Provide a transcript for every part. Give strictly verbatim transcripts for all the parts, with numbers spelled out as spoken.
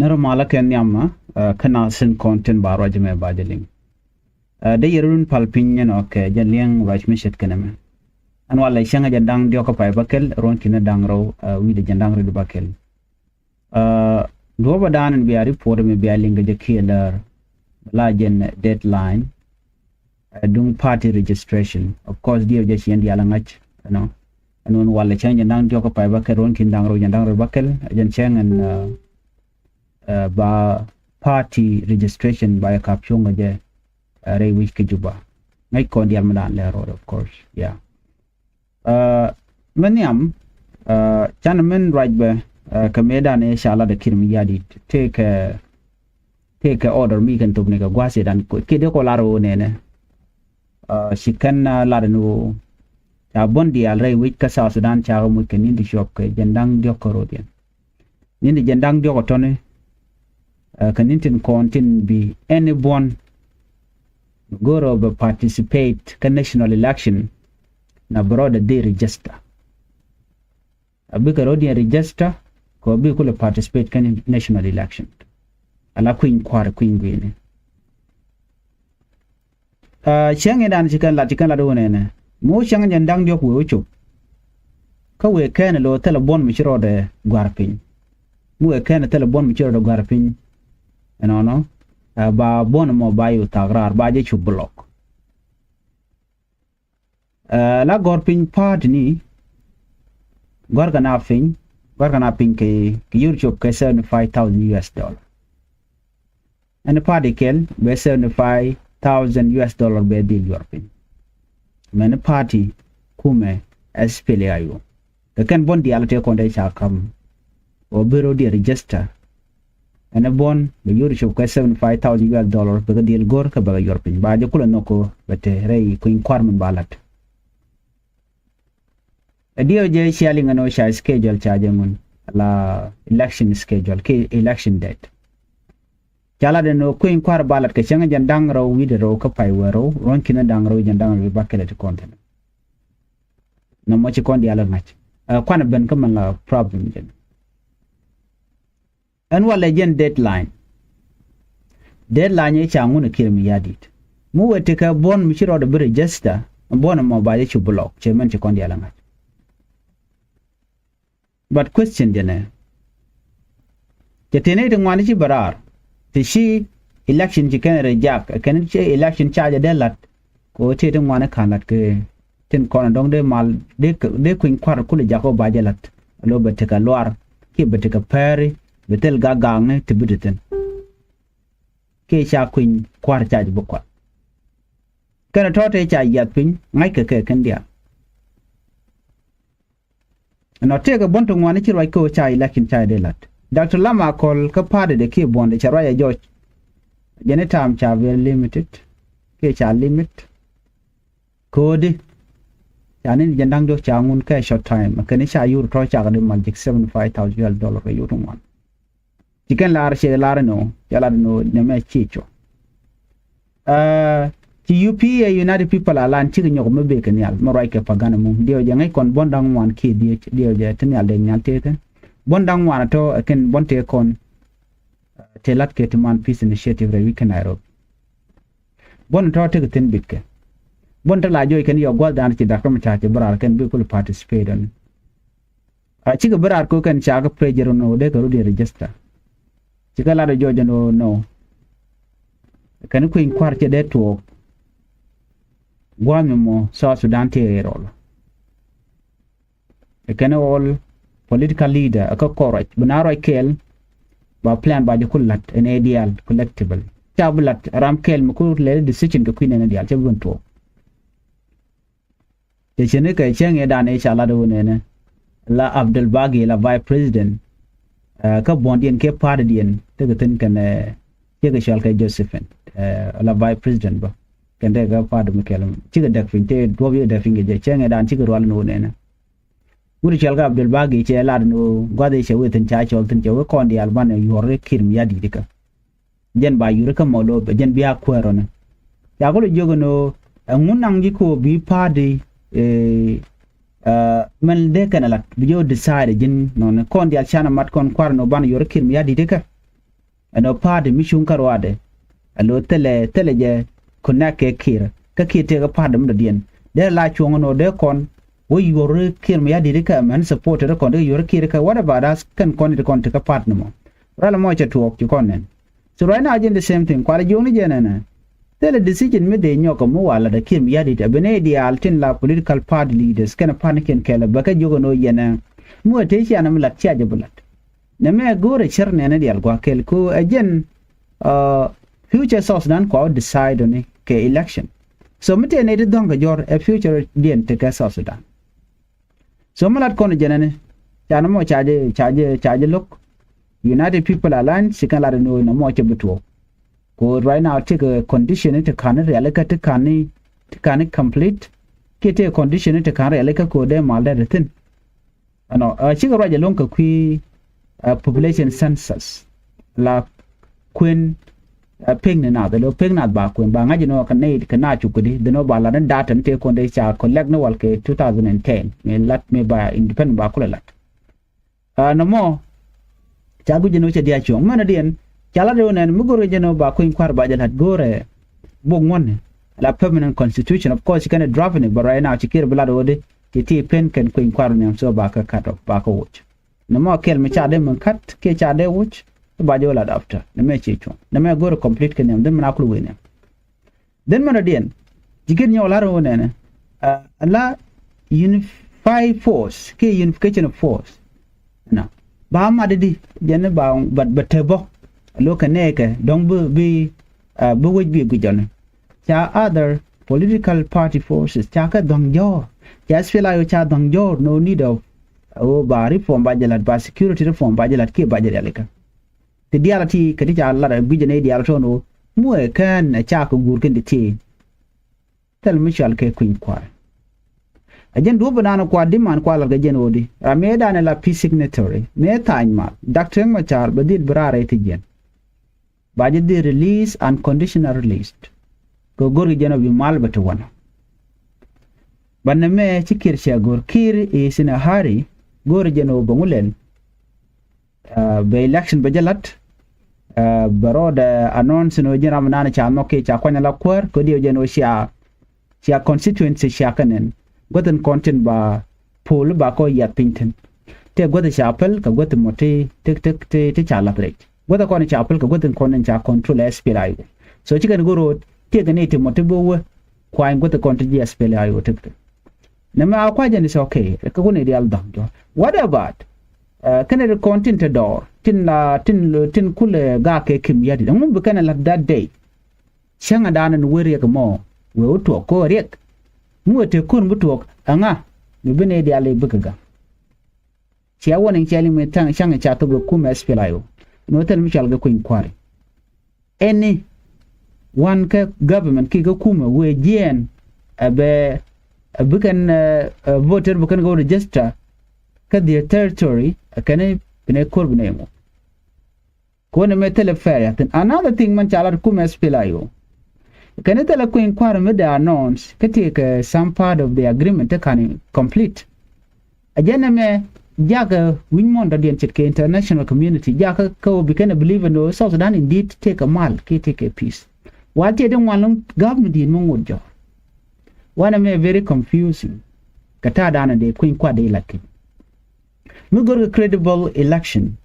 Nɛr malä kɛ nhiam, kä na sin kɔn tin ba ruac mɛ ba jɛ liŋ. Dee yɛ run pal piny ɛnɔ kɛ jɛ liɛŋ ruac mi ce̱tkɛ nɛmɛ. Ɛn walɛ cäŋ jɛ da̱ŋ diɔ̱k kä pay bäkɛl ruɔ̱n ki̱n da̱ŋ rɛw wi̱cdɛ jɛ da̱ŋ rɛw bäkɛl. Duɔ̱pä da̱a̱n in bia report mi bia liŋ kɛ jɛ kiɛ lär la jɛn deadline duŋ party registration. Of course diɛ jɛ ciɛn diaal ŋa̱c ɛnɔ. Ɛn wun walɛ cäŋ jɛ da̱ŋ diɔ̱k kä pay bäkɛl ruɔ̱n ki̱n da̱ŋ rɛw jɛ da̱ŋ rɛw bäkɛl jɛn cäŋ ɛn ba party registration ba yɛ kap cuŋ kɛ jɛ rɛy wi̱c kä Juba. Ŋäc kɔn diaal mi da̱a̱n lɛ ro̱o̱d, of course, yeah. Mɛ nhiam, canɛ min ruac bɛ kɛ mëë da̱a̱n ëë ca lat ɛ Kiir Mayardit tëëkɛ tëëkɛ order mi kɛn thop ni kɛ gua̱a̱th ëë da̱a̱n kiɛ dee kɔ lar ɣöö nɛnɛ. Ci kɛn lat ni ɣöö ca buɔ̱n diaal rɛy wi̱c kä South Sudan ca kɛ moc kɛ ni̱n ti cuɔp kɛ jɛn da̱ŋ diɔ̱k kä ro̱o̱diɛn. Ni̱n ti jɛn da̱ŋ diɔ̱k ɔ tɔ̱ni kɛ ni̱n tin kɔn tin bi any buɔ̱n go̱rɛ bɛ participate kä national election na bɛ rɔɔdɛ dee register. A bikɛ rɔɔdiɛn register kɛ ɔ bi kulɛ participate kä national election. Ala kui̱ny kua̱r kui̱ny gui̱ni. Cäŋ in dan ci kɛn lat ci kɛn lat wun ɛnɛ mi wä cäŋ jɛn da̱ŋ diɔ̱k wee wä cop. Kä wee kɛn lo̱ thilɛ buɔ̱n mi ci rɔɔdɛ gua̱r piny. Mi wee kɛn thilɛ buɔ̱n mi ci rɔɔdɛ gua̱r piny. Ɛnɔnɔ ba buɔ̱n mɔ ba yo̱ thak raar ba jɛ cop block. La gɔ̱r piny pa̱a̱tni gɔ̱r kɛ na piny gɔ̱r kɛ na piny kɛ kɛ yur cop kɛ seventy five thousand U S dollar. Ɛn party kɛl bɛ seventy five thousand U S dollar bɛ dhil yuɔr piny. Mɛn party kumɛ S P L A I O. Kɛ kɛn buɔ̱n diaal tëë kɔn dee ca kam ɔ bi rɔɔdiɛn register. Ɛn ɛ buɔ̱n bɛ yur cop kɛ seventy five thousand U S dollar bɛ kɛ dhil go̱r kɛ bɛ kɛ yuɔr piny ba jɛ kulɛ nhɔk kɛ bɛ te rɛy kui̱ny kua̱r min ba la̱t. Ɛ diɛw jɛ cia liŋ ɛn ɣöö ca schedule ca jɛ ŋun la election schedule kiɛ election date. Ca lat ɛn ɣöö kui̱ny kua̱r ba lat kɛ cäŋ jɛn da̱ŋ rɛw wi̱cdɛ rɛw kä pay wee rɛw ruɔ̱n ki̱n da̱ŋ rɛw jɛn da̱ŋ rɛw ba kɛlɛ ti kɔn thi̱n. Nɔmɔ ci kɔn diaal ɛ ŋa̱c ɛ kuanɛ ben kä mɛn la problem jɛn. Ɛn walɛ jɛn deadline. Deadline ëë ca ŋun ɛ Kiir Mayardit mi wee tekɛ buɔ̱n mi ci rɔɔdɛ bi register. Buɔ̱n ɛmɔ ba jɛ cu block cɛ mɛn ci kɔn diaal ɛ ŋa̱c. But question jɛnɛ cɛ tëë nɛy ti ŋuan ci bɛ raar ti ci election ci kɛn reject kɛn ci election ca jɛ dee la̱t. Kɛ ɣöö tëë ti ŋuan ka̱n la̱t kɛ tin kɔn dɔ̱ŋ dee mal dee kui̱ny kua̱r kulɛ jakä ba jɛ la̱t. Alo bɛ tekɛ luar kiɛ bɛ tekɛ pɛri bɛ thil gak gakni ti bi ti thi̱n. Kiɛ ca kui̱ny kua̱r ca jɛ bi kua̱r kɛn tɔ̱ tëë ca yiath piny ŋa̱ckɛ kɛ kɛn diaal. Ɛnɔ tëëkɛ buɔ̱n ti ŋuani ci ruac kä ɣöö ca election ca dee la̱t. Doctor Lam Akol kä pa̱a̱tdɛ kiɛ buɔ̱ndɛ cɛ ruac ɛ jɔc. Jɛn i̱ ta̱a̱m ca very limited kiɛ ca limit. Ko̱o̱di ca ni jɛn da̱ŋ diɔ̱k ca ŋun kɛ short time kɛn i̱ ca yur tɔ̱ cakɛ di mal ji̱k seventy five thousand U S dollar kɛ yur ti ŋuan. Ci kɛn lar ciɛ lar inɔ cɛ lar inɔ nɛmɛ ci cuɔ. Ci U P A United People Alliance cikɛ nyɔk mi bekɛ nhial mi ruac kɛ Pagana mum diɛw jɛ ŋäc kɔn buɔ̱n da̱ŋ ŋuan kiɛ diɛw jɛ ti nhial dee nhial tëë thi̱n. Buɔ̱n da̱ŋ ŋuan atɔ ɛ kɛn buɔ̱n tëë kɔn tëë lat kɛ ti man Peace Initiative rɛy wi̱c kä Nairobi. Buɔ̱n atɔ tekɛ thi̱n bitkɛ buɔ̱n te la joc kɛn yɔ gua̱th dan ci dak kä mi ca ci bi raar kɛn bi kul participate ɔni. A cikɛ bi raar ko̱ kɛn ca kä pressure ni wä dee kɛ rut yɛ register. Cikɛ lat ɛ jɔc ɛn ɣöö nɔ kɛn kui̱ny kua̱r cɛ dee tuɔɔk. Gua̱a̱th mi mɔ South Sudan tëë rɔl ɛ kɛn all political leader ɛ kä kɔn ruac bi na ruac kɛɛl. Ba plan ba jɛ ku la̱t ɛn ɛ diaal collectively ca bi la̱t ram kɛɛl mi ku lɛl decision kɛ kui̱n ɛn ɛ diaal cɛ bi ben tuɔɔk. Cɛ cini kɛ cäŋ i̱ dan i̱ ca lat i̱ wunɛnɛ la Abdel Bagi la vice president. Kä buɔ̱ndiɛn kiɛ pa̱a̱tdiɛn tekɛ thi̱n kɛn ciekɛ cɔal kɛ Josephine la vice president bä. Kɛn tekɛ pa̱a̱t mi kɛl cikɛ däk piny te duɔ̱p yikɛ däk piny kɛ jɛ cäŋ i̱ dan cikɛ rual ni wunɛnɛ. Wut cɔal kɛ Abdel Bagi cɛ lat ni wä gua̱th i̱ cɛ wee thi̱n ca cɔl thi̱n cɛ wee kɔn diaal banɛ yuɔr i̱ Kiir Mayardit ikä. Jɛn ba yuri kä mɔlo bɛ jɛn bia kuɛɛr ɔni. Ca kulɛ jiök ɛn ɣöö ɛŋu naŋ ji̱ kɛ ɣöö bi pa̱a̱di mɛn dee kɛn ɛ lat bi jiök decide ji̱n nɔni kɔn diaal canɛ mat kɔn kua̱r ɛn ɣöö banɛ yuri Kiir Mayardit ikä. Ɛn ɣöö party mi cuŋ kä ruaadɛ ɛ lo̱ thilɛ thilɛ jɛ connect kɛ Kiir. Kä Kiir tëëkɛ party mi dɔ̱diɛn dee la cuɔ̱ŋ ɛn ɣöö dee kɔn wä yuɔr Kiir mi ya̱ di̱t ikä mɛn support ri kɔn dee yuɔr Kiir ikä. What about us? Kɛn kɔn it kɔn ti kä party ni mɔ. Rɛl mɔ cɛ tuɔɔk ci kɔn nɛn. So right now jɛn the same thing. Kualɛ jiɔkni jɛn ɛnɛ thilɛ decision mi dee nyɔk ɛ mi wa lat ɛ Kiir mi ya̱ di̱t ɛ bi nɛy diaal tin la political party leaders kɛn party ni kiɛn kɛɛl ɛ bɛ kɛ jiök ɛn ɣöö yɛn ɛ mi wä tëë cianɛ mi lat cia jɛ bi lat. Nɛ mɛ go̱o̱rɛ cär nɛɛni diaal gua̱a̱k kɛl ku ɛ jɛn future South Sudan kua wä decide ɔni kɛ election. So mi tëë nɛy ti dhɔ̱ŋ kɛ jɔ̱r ɛ future diɛn ti kɛ South Sudan. So mi lat kɔn jɛnɛni ca nɔmɔ ca jɛ ca jɛ ca jɛ lo̱k. United People Alliance ci kɛn lat ni nɔmɔ cɛ bi tuɔɔk. Ku right now ti kɛ condition ti ka̱n rialikä ti ka̱n ti ka̱n complete. Kiɛ ti condition ti ka̱n rialikä ku dee mal dee ti thi̱n. Ɛnɔ cikɛ ruac ɛlɔ̱ŋ kɛ kui̱ population census la kuën pek ni nath ɛlɔ pek nath ba kuën ba ŋa̱c inɔ kɛ nɛy kɛ na cuk kädi dhin ɔ ba lat ni data ni tëë kɔn dee ca collect ni wal kɛ two thousand and ten mi lat mi ba independent ba kulɛ lat. Nɔmɔ ca guic jɛn ɔ cɛ diac cuɔ̱ŋ mɛn ɔ diɛn ca lat ɔ nɛn mi go̱r kɛ jɛn ɔ ba kuëny kua̱r ba jɛ lat go̱rɛ bok ŋuɔ̱n ni la permanent constitution. Of course ci kɛn ɛ draft ni but right now ci Kiir bi lat ɔ di ci ti pen kɛn kuëny kua̱r ni so ba kä kat ɔ ba kä woc. Nɔmɔ kɛl mi ca dee mi kat kiɛ ca dee woc ba jɛ ɔ lat after nɛ mɛ ci cuɔ̱ŋ nɛ mɛ go̱rɛ complete kɛ niɛm dhin mi na kul wee niɛm. Dhin mɛn rɔ diɛn ji̱ ki̱t nyɔk la̱r ɣöö nɛnɛ ala unified force kiɛ unification of force. Na ba mat di jɛn ba bɛ te bä a lo̱k kɛ nɛɛkɛ dɔ̱ŋ bi bi bi wec bi guic jɔni. Ca other political party forces ca kɛ dhɔ̱ŋ jɔ̱ɔ̱r ca SPLA-IO ca dhɔ̱ŋ jɔ̱ɔ̱r no need of ɣöö ba reform ba jɛ la̱t ba security reform ba jɛ la̱t kiɛ ba jɛ rialikä. Ti diaal a ti kɛ ti ca lat a gui̱cɛ nɛy diaal a tɔn ɣöö muɛ kään a ca kɛ guur kɛn ti thiee. Thil mi cɔal kɛ kui̱ny kua̱r. A jɛn duɔ̱p bi naan kua̱r di̱man kua̱r lat kɛ jɛn ɣöö di ram mëë dan ɛ la peace signatory mëë thaany mal Doctor Riek Machar bɛ dhil bi raar rɛy ti jiɛn. Ba jɛ dhil release unconditional release. Kɛ go̱r kɛ jɛn ɣöö bi mal bɛ ti wänä. Banɛ mɛ ci Kiir cɛ go̱r Kiir is in a hurry go̱r jɛn ɣöö bɛ ŋu lɛl. Bɛ election bɛ jɛ la̱t. Bɛ rɔɔdɛ announce ni ɣöö ji̱n ram nan ca nhɔk kiɛ ca kuany ala kuäär kɛ diɛw jɛn ɣöö cia cia constituency cia kɛ nɛn guäth in kɔn tin ba pool ba kɔ yiath piny thi̱n. Tëë guäth ca päl kɛ guäth mɔ ti ti ti ti ca la̱th rɛc guäth kɔn ca päl kɛ guäth in kɔn in ca control SPLA-IO. So cikɛn go̱r ɣöö tiɛɛk ni ti mɔ ti bi wä kuany guäth kɔn ti ji̱ SPLA-IO ti ti. Nɛ mɛ a kua̱c jɛn is okay kɛ kun i̱ diaal dhɔ̱ŋ jɔ̱ɔ̱r. What about kɛnɛ ti kɔn tin te dɔɔr tin la tin tin kulɛ gaak kɛ kim yätdit ɛŋu bi kɛnɛ la̱t that day. Cäŋɛ daanɛ ni wee riɛk mɔ wee wä tuɔɔk ko̱ riɛk. Mi wee te kun bi tuɔɔk ɛŋa mi bi nɛy diaal i̱ bikɛ ga̱. Cia warning cia liŋ mi thaŋ cäŋɛ ca thok kɛ kumɛ SPLA-IO. Ni wä thil mi cɔal kɛ kui̱ny kua̱ri. Any one kä government kiɛ kä kumɛ wëë jiɛɛn ɛ bɛ ɛ bikɛn ɛ voter bikɛn kɛ wä register kä their territory ɛ kɛn binɛ ko̱r binɛ ŋu. Kuɔnɛ mɛ thilɛ fair ya thin. Another thing mɛn ca lat kumɛ SPLA-IO. Kɛn thilɛ kui̱ny kua̱r mi dee announce kä ti kɛ some part of the agreement ti kan complete. A jɛn ɛmɛ jakä wi̱ny muɔ̱ɔ̱n dɔ̱diɛn ce̱tkɛ international community jakä kä ɣöö bi kɛn a believe in ɣöö South Sudan indeed tëëkɛ mal kiɛ tëëkɛ peace. Wal tiɛt in ŋuan lo̱ŋ government di̱i̱t mi ŋot jɔ̱ɔ̱r. Wanɛ mɛ very confusing. Kɛ ta̱a̱ daanɛ dee kui̱ny kua̱r dee la̱t kɛ mi görkɛ credible election,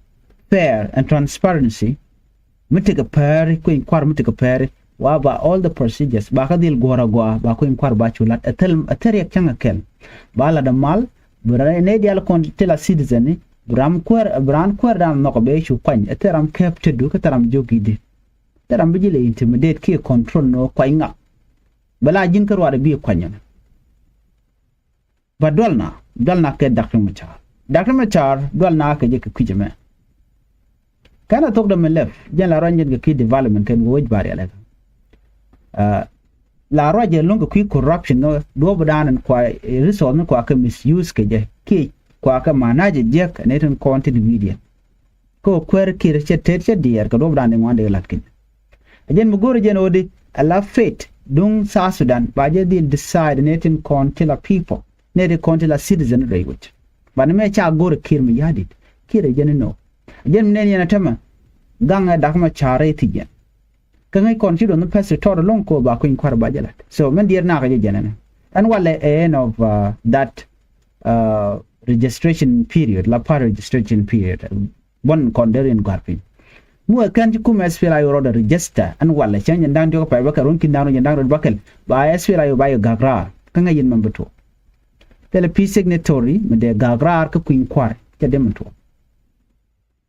fair and transparency. Mi tekɛ pɛɛri kui̱ny kua̱r mi tekɛ pɛɛri. Wa ba all the procedures ba kä dhil guɔ̱r agɔaa ba kui̱ny kua̱r ba cu la̱t ɛ thil ɛ thil riɛk cäŋ ɛ kɛl. Ba la̱t ɛ mal bi raan nɛy diaal kɔn ti la citizen ni bi ram kuäär bi raan kuäär dan nhɔk ɛ bɛ cu kuany ɛ thil ram kɛp tetdu kä thil ram jiök i̱di. Thil ram bi ji̱ lɛ intimidate kiɛ control ni wä kuany ŋak. Bɛ la ji̱n kä ruaadɛ bi kuany ɛn. Ba dual na dual na kɛ Doctor Machar. Doctor Machar dual na kɛ jɛ kɛ kui̱c ɛmɛ. Kɛn a thok dɛ mi lɛp jɛn la ruac jɛn kɛ kui̱ development kɛn wec ba rial ɛk. La ruac jɛ lo̱ŋ kɛ kui̱ corruption ŋä duɔ̱p dan in kua resource ni kua kɛ misuse kɛ jɛ kiɛ kua kɛ manage jiɛk ni tin kɔn tin media. Kä kuäär Kiir cɛ tet cɛ diɛɛr kɛ duɔ̱p dan in ŋuan dee lat kin. A jɛn mi go̱o̱rɛ jɛn ɣöö di a la fate duŋ South Sudan ba jɛ dhil decide nɛ tin kɔn ti la people nɛ tin kɔn ti la citizen rɛy wec. Banɛ mɛ ca go̱o̱rɛ Kiir mi ya̱di̱t Kiir ɛ jɛn inɔ. A jɛn mi nɛn yɛn a tämɛ Gaŋɛ Dak Macar rɛy thi̱c jɛn. Kä ŋäc kɔn ci duɔth ni pɛth ti tɔɔt ɛlɔ̱ŋ kɛ ɣöö ba kui̱ny kua̱r ba jɛ la̱t. So min diɛɛr nakä jɛ jɛn ɛnɛ. Ɛn walɛ ɛ end of, uh, that, uh, registration period, la part registration period. Buɔ̱n kɔn deri in gɔ̱a̱r piny. Mi wee kɛn ci kumɛ S P L A I O rɔɔdɛ register ɛn walɛ cäŋ jɛn da̱ŋ diɔ̱k pay bäkɛl ruɔ̱n ki̱n da̱ŋ rɛw jɛn da̱ŋ rɛw bäkɛl ba S P L A I O ba yɛ gak raar. Kä ŋäc yɛn mɛn bi tuɔɔk. Thilɛ peace signatory mi dee gak raar kä kui̱ny kua̱r cɛ dee mi tuɔɔk.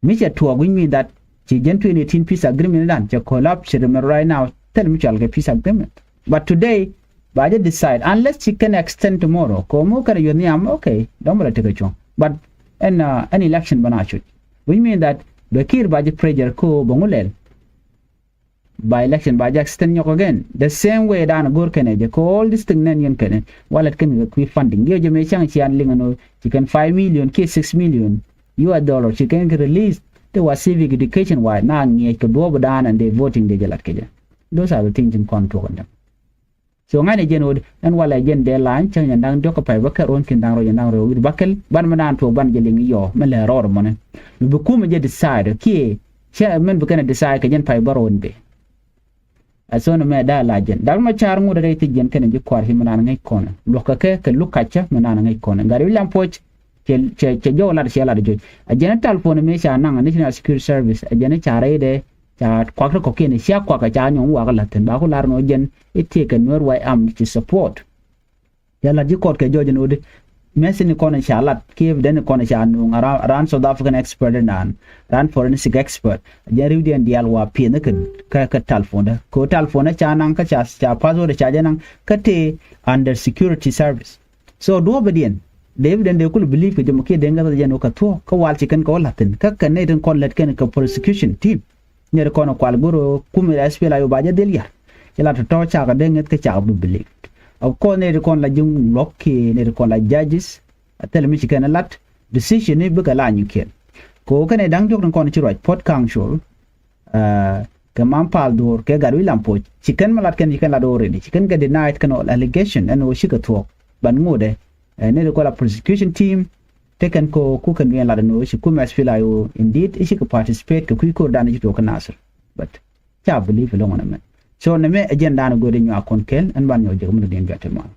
Mi cɛ tuɔɔk, which mean that ci jɛn twenty eighteen peace agreement dan cɛ collapse, ci rimɛ right now, thil mi cɔal kɛ peace agreement. But today ba jɛ decide unless ci kɛn extend tomorrow. Kɛ ɣöö mi wä kɛn a yuɔth nhiam, okay, dɔ̱ŋ bɛ lɛ tekɛ cuɔ̱ŋ. But ɛn, uh, ɛn election bä na cuc, which mean that bɛ Kiir ba jɛ pressure kɛ ɣöö bɛ ŋu lɛl. By election ba jɛ extend nyɔk again. The same way dan go̱r kɛnɛ jɛ kɛ all this thing nɛn yɛn kɛnɛ. Wallet kɛn kɛ kui̱ funding. Yɛ jɛ mëë cäŋ cian liŋ ɛn ɣöö ci kɛn five million kiɛ six million U S dollar ci kɛn kɛ release. Te wa civic education wa na ŋiɛc kɛ duɔ̱ɔ̱p dan and the voting dee jɛ lat kɛ jɛ. Those are the things in kɔn tuɔk in däŋ. So ŋa̱cnɛ jɛn ɣöö ɛn walɛ jɛn dee lany cäŋ jɛn da̱ŋ diɔ̱k kä pay bäkɛl ruɔ̱n ki̱n da̱ŋ rɛw jɛn da̱ŋ rɛw wi̱r bäkɛl ban mi naan tuɔɔk ban jɛ liŋ yɔɔ mi lɛ rɔɔd mɔnɛ. Mi bi kumɛ jɛ decide kiɛ cɛ mɛn bi kɛn a decide kɛ jɛn pay bä ruɔ̱n bee. A thon mɛ da̱a̱ la jɛn Dak Macar ŋut rɛy thi̱c jɛn kɛnɛ ji̱ kua̱r ci mi naan ŋäc kɔnɛ luɔ̱k kɛ kɛ kɛ luk kacä mi naan ŋäc kɔnɛ gat wi̱c lam puɔ̱c. Cɛ, cɛ, cɛ jɔw lat cɛ lat joc. A jɛn telephone mi ca naŋ National Security Service a jɛn ca rɛydɛ ca kuak ti kɔ̱kiɛn cia kuak a ca nyɔŋ wak la̱thin ba ku lar nɔ jɛn i̱ tiek kɛ Nuer White Army ci support. Cɛ lat ji̱ kɔt kɛ jɔc in ɣöödi message ni kɔn ca lat kiɛ evidence ni kɔn ca nuŋ around, around South African expert inan, around forensic expert. A jɛn riwdiɛn diaal wa piɛth ni kɛ, kɛ, kɛ telephone dä kɛ telephone ca naŋ kä ca, ca password ca jɛ naŋ kä tëë under security service. So duɔ̱ɔ̱p bɛ diɛn dee bi den dee kul believe kɛ jɛ mɔ kiɛ dee ŋäth jɛ ni wä kɛ thuɔ̱k kä wal ci kɛn kɛ wä la̱thin kä kɛ nɛy tin kɔn lät kɛn kɛ prosecution team. Nɛy ti kɔn kual go̱r kum ɛ S P L A I O ba jɛ dhil yar. Ci la tɔ̱tɔ̱ cakɛ dee ŋäth kä cakɛ bi believe. Of course nɛy ti kɔn la ji̱ luɔ̱k kiɛ nɛy ti kɔn la judges a thilɛ mi ci kɛn lat decision ni bikɛ la nyukiɛn. Kɛ ɣöö kɛn ɛ da̱ŋ diɔ̱k tin kɔn ci ruac Port Council, uh, kɛ Mam Pal Dhuɔ̱ɔ̱r kɛ gat wi̱c lam puɔ̱c ci kɛn mi lat kɛn ci kɛn lat already ci kɛn kɛ denied kɛn all allegation ɛn ɣöö cikɛ thuɔ̱k. Ban ŋotdɛ ɛ ni ri kɔla prosecution team te kɛn kɛ ɣöö ku kɛn wiɛn lat ɛn ɣöö ci kumɛ S P L A I O indeed i̱ cikɛ participate kɛ kui̱ ko̱r dan i̱ ci tuɔɔk kä Nasir. But ca believe ilɔŋ ɛn ɛmɛ. So nɛmɛ ɛ jɛn dan ɛ go̱o̱r i̱ nyuak kɔn kɛl ɛn ban nyɔk jek mi dɔ̱diɛn biat ti mal.